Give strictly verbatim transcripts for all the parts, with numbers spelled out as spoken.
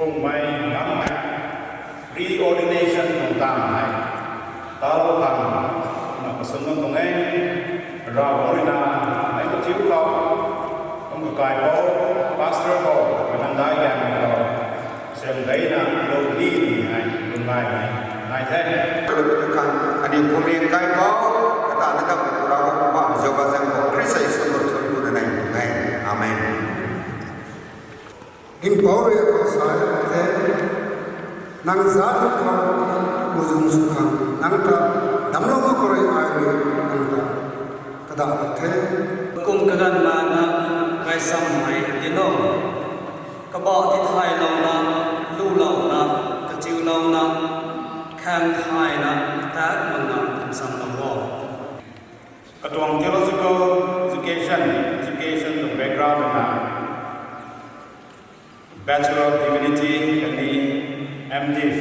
Kummei ngamei reordination tuang taanv hei talou khang na kasung bam tuang e. Ravguangc rui na mei kathiu khou, kum kakaipou, pastor khou, kanang dai ganv khou, siam gayna lou ni ni hei lungnaimei nai the. Khang aniu pumling kaipou, kata na kam Ravguangc Poubauhmei Jehova zaeng khou Khrista Jisu khou thuanc kuna nei tuang e. Amen. Ringhpouc rui khou sa the, nang zaat khou muzung sw khang nang ta damclou mak khou rui ai rui nang ta kadah the. Kum kaganv lana gaysam hei dinc o. Kabah tithaylouna, lulouna, kachiulouna, khang thayna, tat makna tumchamlou o. Katuang theological education, education tuang background na Bachelor of Divinity khatni M.Div,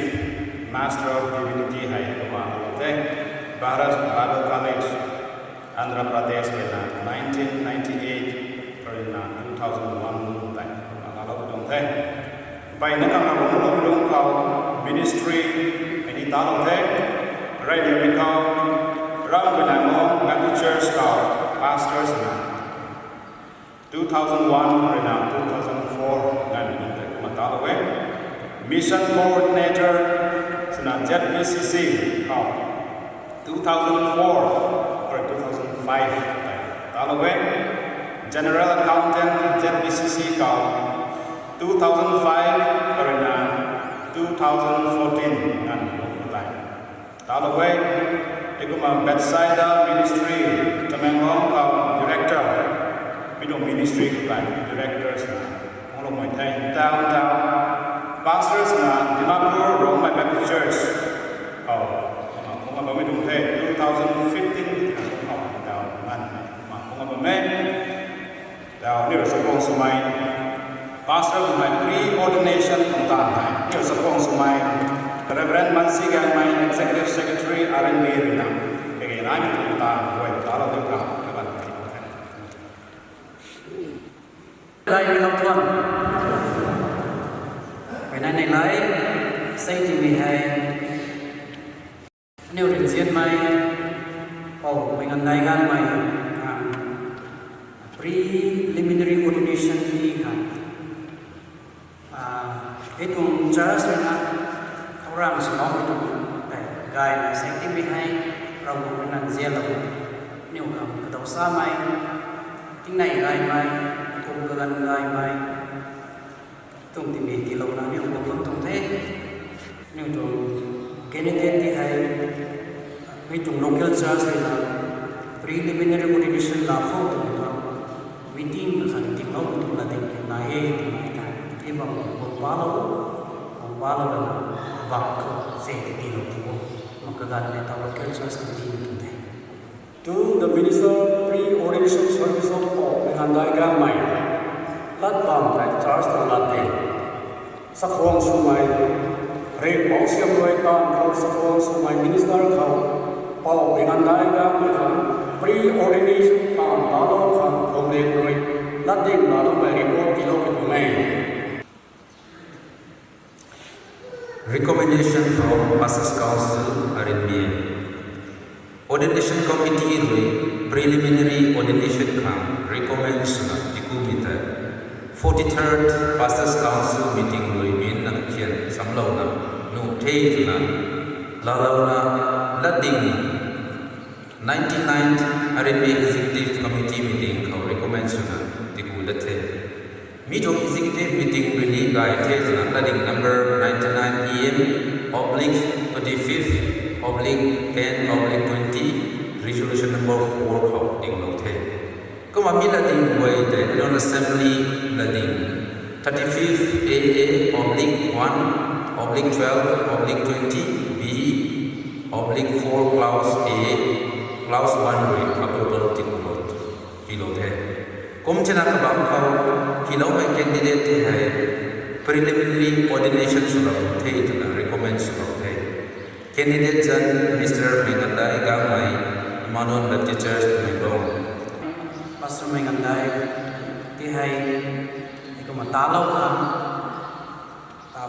Master of Divinity hei kumna lou the. Bharat Bible College, Andhra Pradesh rui na nineteen ninety-eight rui na two thousand one tei kumna lou tuang the. Mpeyna khang Ravguangc lungc khou ministry hei ni talou the. Reyliangmei khou Ram Guinai Mong Baptist Church khou pastor swna two thousand one rui na two thousand four ganv ni tei kumna talou e. Mission coordinator swna Z B C C khou two thousand four rui two thousand five tei talou e. General accountant Z B C C khou two thousand five rui na two thousand fourteen ganv ni tei talou e. Heikumna Bethsaida Ministry, Tamenglong khou director, mi tuang ministry khou tei director swna guangloumei the. Ntaw ntaw pastor swna Dimapur Rongmei Baptist Church khou kumna guang bammei tuang the. Two thousand fifteen khou ntaw nganv kumna guang bam e. Tau aniu rui chakhwang swmei pastor tuang hei pre-ordination tuang taanv hei aniu rui chakhwang swmei Reverend Mansi Gangmei, Executive Secretary, R N B rui na kage naimei tuang taanv guay talou diu khang kaganv ti the. Gaymei lou thuan, peyna nei lai, sei timei hei aniu rinzianmei Poubauhmei Nganvdai Gangmei khang preliminary ordination ti khang, hei tuang church rui na khou ram swloumei tuang tei gayna sei timei hei Ravguangc rui na nzianlou, aniu khang kadaw samei, tingnei gaymei, kum kaganv gaymei tuang timei tiilouna aniu guang bam tuang the. Aniu tuang candidate ti hei mei tuang local church rui na preliminary ordination la khou twmei tuang meeting na khat tingloumei tuang latding kiu nai e twmei tei ti bam guang palou, guang palou rana bam khou se ti tiilou tu o. Mak kaganv le tau local church meeting tuang the. To the minister, pre-ordination service of Poubauhmei Nganvdai Gangmei, lat bam tei church tuang latding chakhwang swmei, ringhpouc siam rui taanv khou chakhwang swmei minister khou Poubauhmei Nganvdai Gangmei khang pre-ordination taanv talou khang phuamling rui latding laloumei report tiilou katuang e. Recommendation from Pastors' Council, R N B A. Ordination Committee rui preliminary ordination khang recommend swna tikumei tei forty-third Pastors' Council meeting rui min na khian samlouna nuh the twna laalouna latding ninety-ninth R N B A Executive Committee meeting khou recommend swna tiku dat the. Mi tuang executive meeting rui ni gay the twna latding number ninety-nine E M oblique twenty-fifth oblique ten oblique twenty, resolution number four khou dinglou the. Kumna mi latding guay tei General Assembly latding thirty-fifth A A oblique one oblique twelve oblique twenty B oblique four clause A, clause one rui approval tiilou, tiilou the. Kum thena kabam khou tiiloumei candidate ti hei preliminary ordination swlou the twna recommend swlou the. Candidate zan Mister Mei Nganvdai Gangmei, Emmanuel Baptist Church, Tamenglong. Pastor Mei Nganvdai ti hei, hei kumna talou khang, tau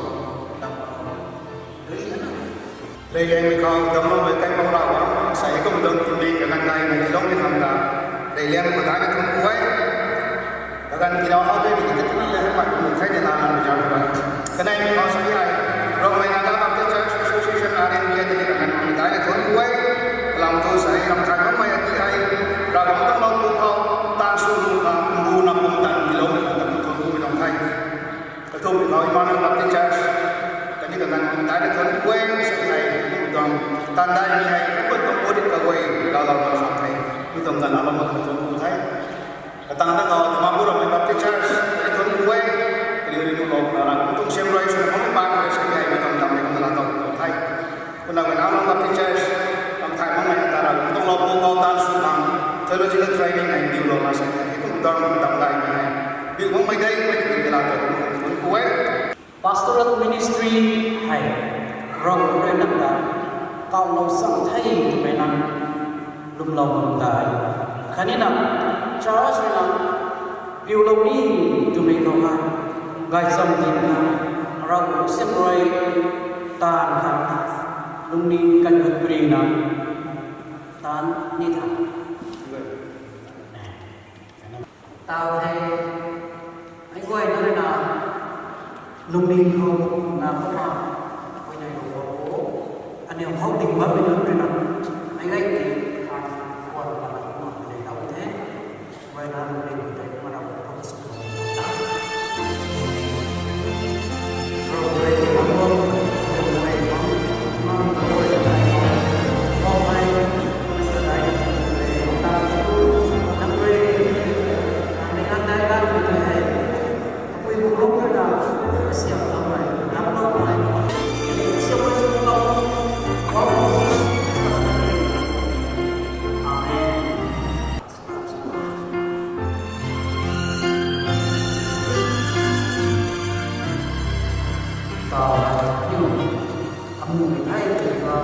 Reyliangmei khou damcloumei Kaipu Ravguangc, sei kum tuang timei kaganv naimei tiiloumei khang ta, reyliangmei khou daina thuanc ku e. Kaganv tiilou hou tei ni katina le hei pat mu thei ni na lam zam ba. Kaneimei khou sei hei, Rongmei Naga Baptist Church Association, R N B A tei ni kaganv khou daina thuanc ku e. Kalam thu sei, ram thay makmei ati hei, Ravguangc tuang lou pu khou, taanv sw lu khang, mbu nam kum taanv tiiloumei khang ta thuanc kumei tuang the. Kathumhmei khou Emmanuel Baptist Church, kaniw kaganv khou daina thuanc ku e, sei hei, mi tuang taanv daimei hei, mi tuang purit kaguay, lau lau lau sa the, mi tuang ganv lau mak na thuanc ku the. Katang na khou Dimapur Rongmei Baptist Church, kaniw thuanc ku e, kaniw rui nuhlou na Ravguangc tuang siam rui swna bammei pa khou sei hei, mi tuang tammei khang na la tow ku the. Kumna Naga Baptist Church, ram thay makmei ata Ravguangc tuang lou pu khou taanv sw khang, theological training hei ndiulou na sei hei, kum tuang taanv daimei hei, biu makmei dei, mei tiki kala tow ku e. Pastoral ministry hei, Ravguangc rui nang ta, kawlou chang the twmei nang, lwmlou bam dei. Khatni na, church rui nang, biulou ni twmei khou hei, gaychamv ding na, Ravguangc siam rui, taanv khang, lungning kan gut pri na, taanv ni tha. Tau hei, meic guayna rui na, lungning khou na kumna, huayney lou khou, aniw khou ding bammei nunc rui na, meic gay ni, khan, kuan na kumna, huayney lou the, guayna lungning tei kumna, kumna, Tau, aniu, amu mei thei tei na,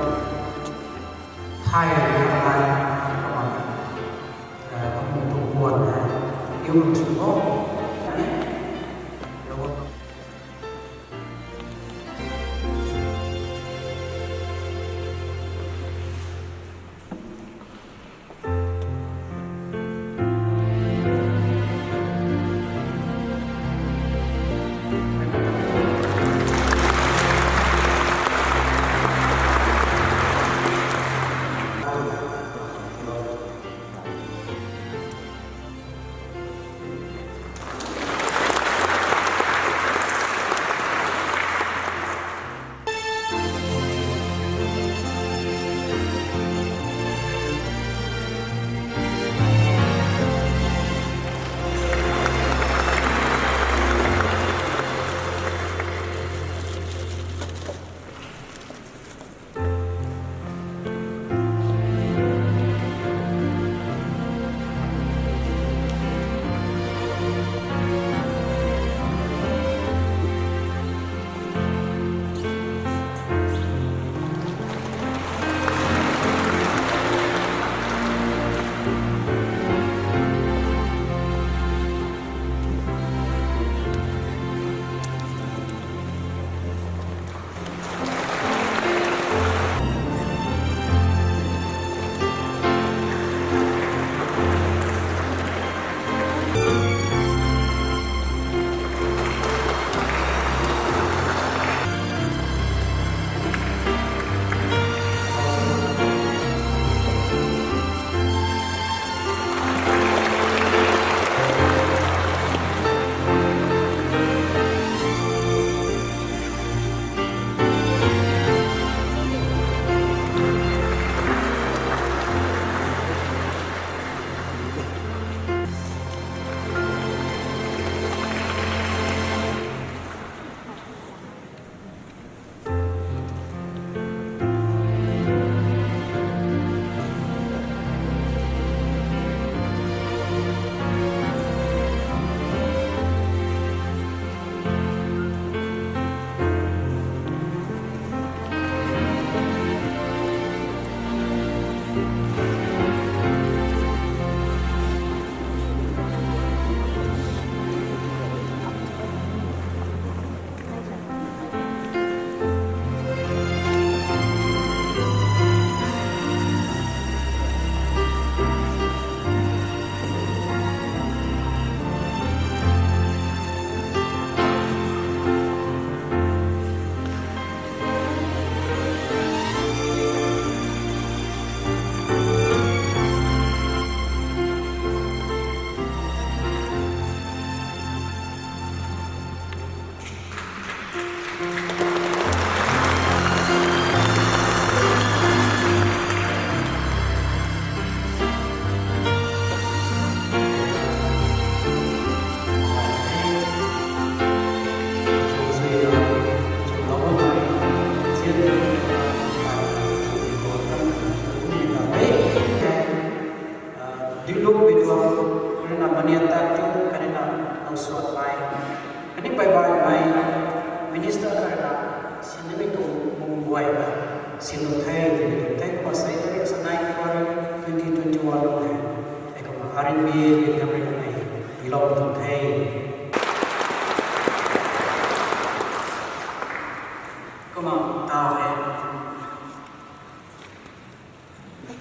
thei, thei, kumna, eh, amu tuang guan hei, aniu sw o, ni, Diluk video, karina mania ta tu, karina nang suat mai. Kani bai bai mai, minister karina sinimei tu mung guay na, sin tu the, di tu the, kuma sei tari sa nine February twenty twenty-one lo he. Ei kuma R N B A ni kamri na mai, ilou tu the. Kumna tau he.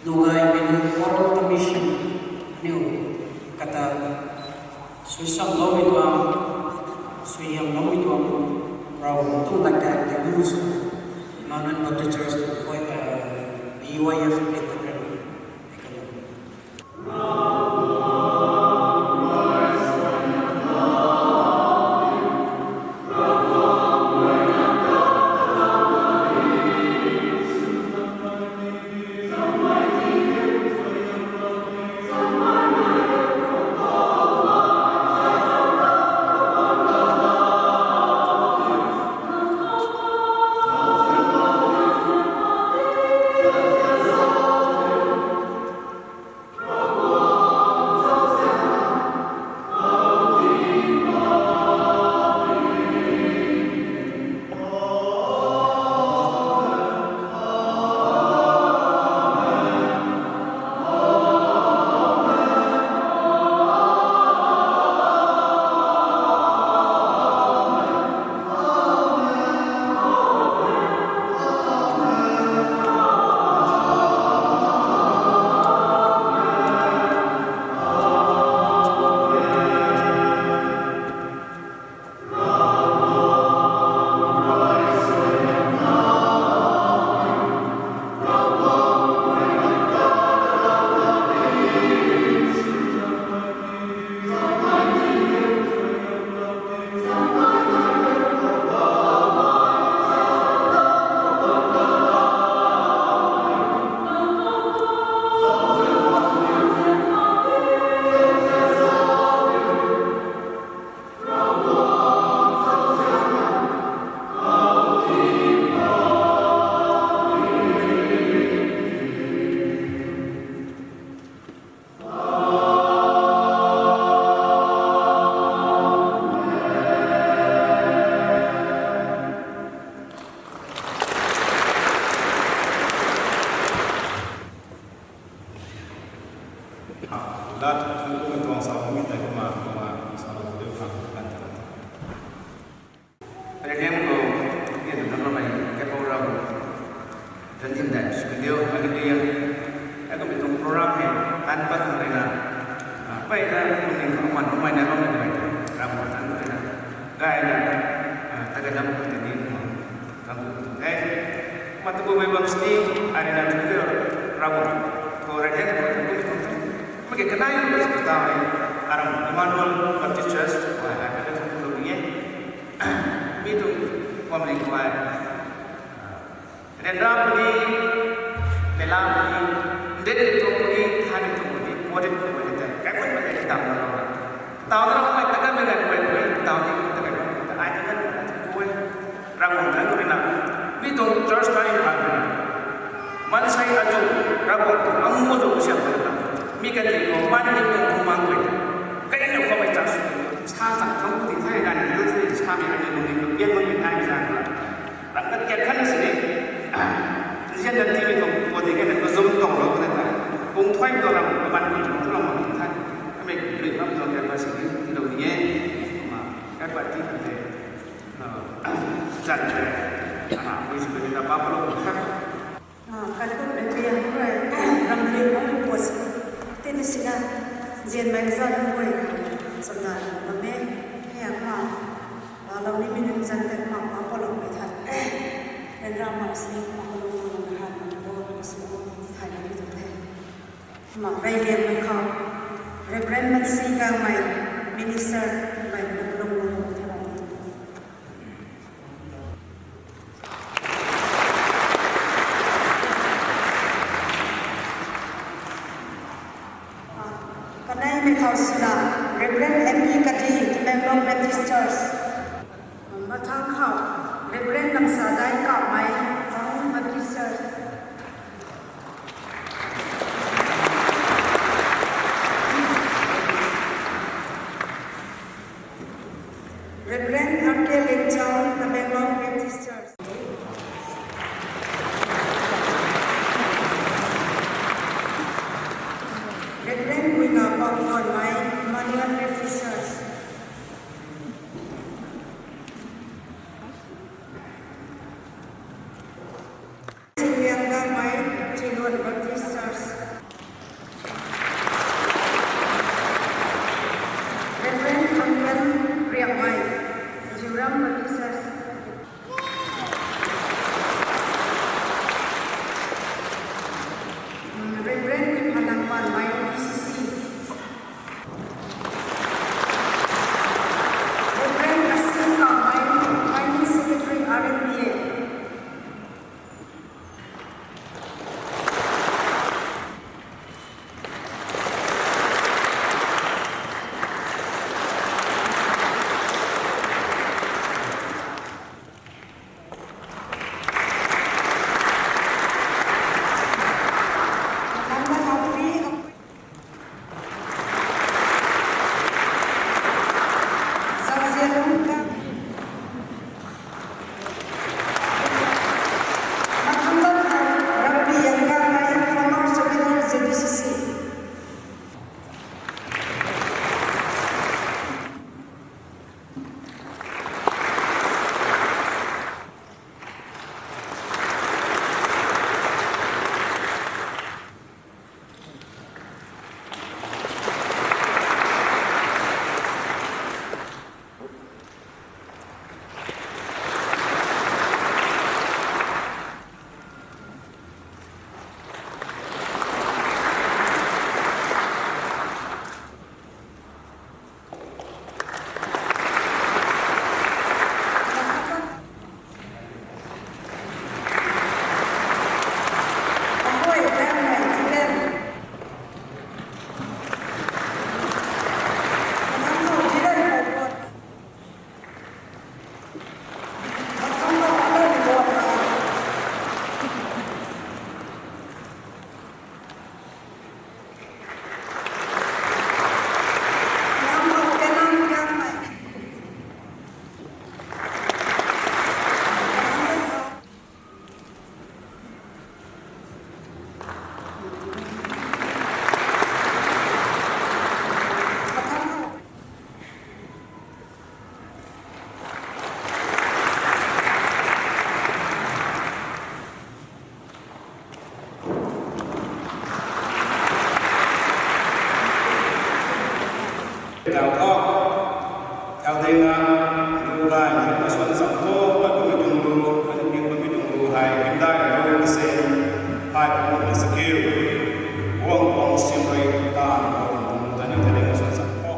Nugay minu oral commission niu kata suisam loumei tuang, suihiam loumei tuang, Ravguangc tuang lat kan tei lu sw, Mount Baptist Church, B Y F, Lat thangc kumei tuang sa mi tei kumna kumna sa lou tu khang kan ta. President khou, ni tu nang ramei, kaipu Ravguangc, ranvdin dai sw diu, ani diu. Ai kumei tuang program hei, tan pat khang rui na, ah, peyna, lungning khou aman, aman na bam na, Ravguangc tan khou rui na, gayna, ah, ta kadam khou tini, ah, kan tu tu the. Kumna tu kumei bam sini, ai rui na tu diu, Ravguangc, khou ranvdin khou tu kumei tuang the. Kumna ke kanei kumei sini ta hei, aram Emmanuel Baptist Church, ai, ai, ai, tu tu ni e. Mi tuang family khou ai, ryanra puni, mela puni, ndin tuang puni, thani tuang puni, audit khou puni tei, kaikhunc puni tei dam na lou na. Taw na lou mei, takan mei ganv mei, taw ni, takan mei, ta ai takan mei, ta koi. Ravguangc thangc khou rui na, mi tuang church na in pan rui na. Maansei azu, Ravguangc tuang amu azu siam khou rui na. Mi kandih khou, maansei tuang bumang guay ta. Kai ni khou mei church, sa chang thangc khou ti thei, ganv ni lu thei, sa mei kai ni lungning khou pian bam ni nai zang khou. Ram kat kiat khat na sini, nzian dan tiimei tuang, pudi kai na kazum tuang lou khou na ta. Kung thuy tuang ram, kaman kung tuang tuang ram tuang thai. Kamei lui bam tuang kai pa sini, ni lou ni e. Kumna, kai pa ti khang tei. Ah, zan tei. Ah, mui si puni na pa pa lou khang tei. Ah, kaikhunc mei piang rui, ram lui bam mei pus. Tini sina, nzianmei kazat rui, samna bam e. Hei a kumna, ah, lou ni mi nunc zan tei kumna pa pa lou mei thei. Ryanra mak sini kumna pa lou lou na ha, kumna pa lou sini kumna ti thai na mi tuang the. Mak rey liang na khou, Reverend Mansi Gangmei, Minister, mei na lung lung lung the. Kanei mei khou sina, Reverend M E Kati, Tamenglong Baptist Church. Mathang khou, Reverend Namsadai Kamei, Tamenglong Baptist Church. Tau tho. Tau ding na, lu gay ni ma suan sam tho, pat mi tuang lu, pat mi tuang lu, pat mi tuang lu hei, hymdaih lu na se, hei pung na sa kiu. Guang guang sim rui, tan, guang guang ta ni ta ding ma suan sam tho.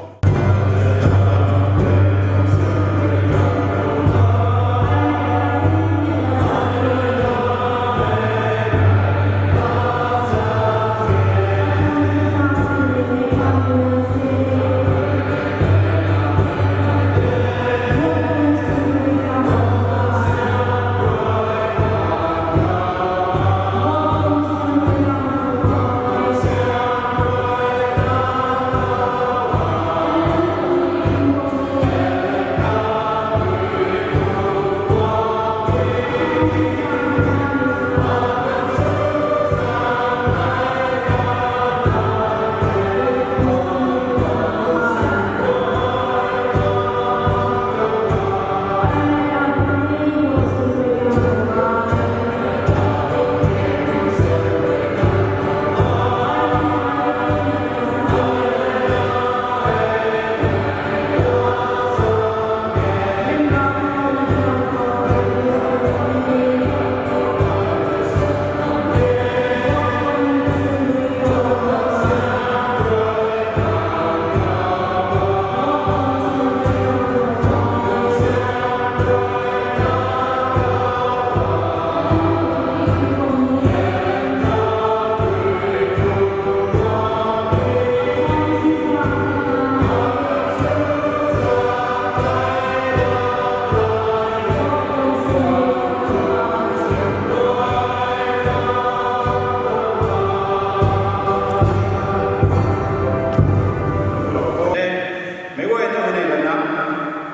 Meic guayna hei lana,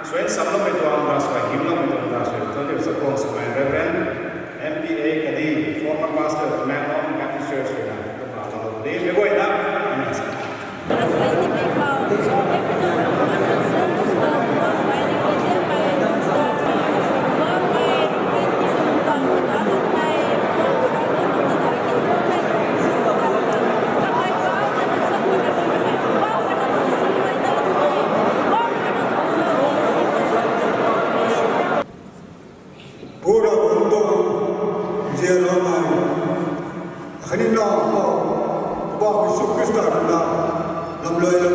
suan samloumei tuang ravsuai, hymloumei tuang ravsuai, tuang diu sa kuang swmei Reverend M P A Kadi, former pastor, Tamenglong Baptist Church, na, tuang ravsuai, di meic guayna, Pura buntu, zialoumei, khatni na, Poubauhmei Jisu Khrista rui na, lamlui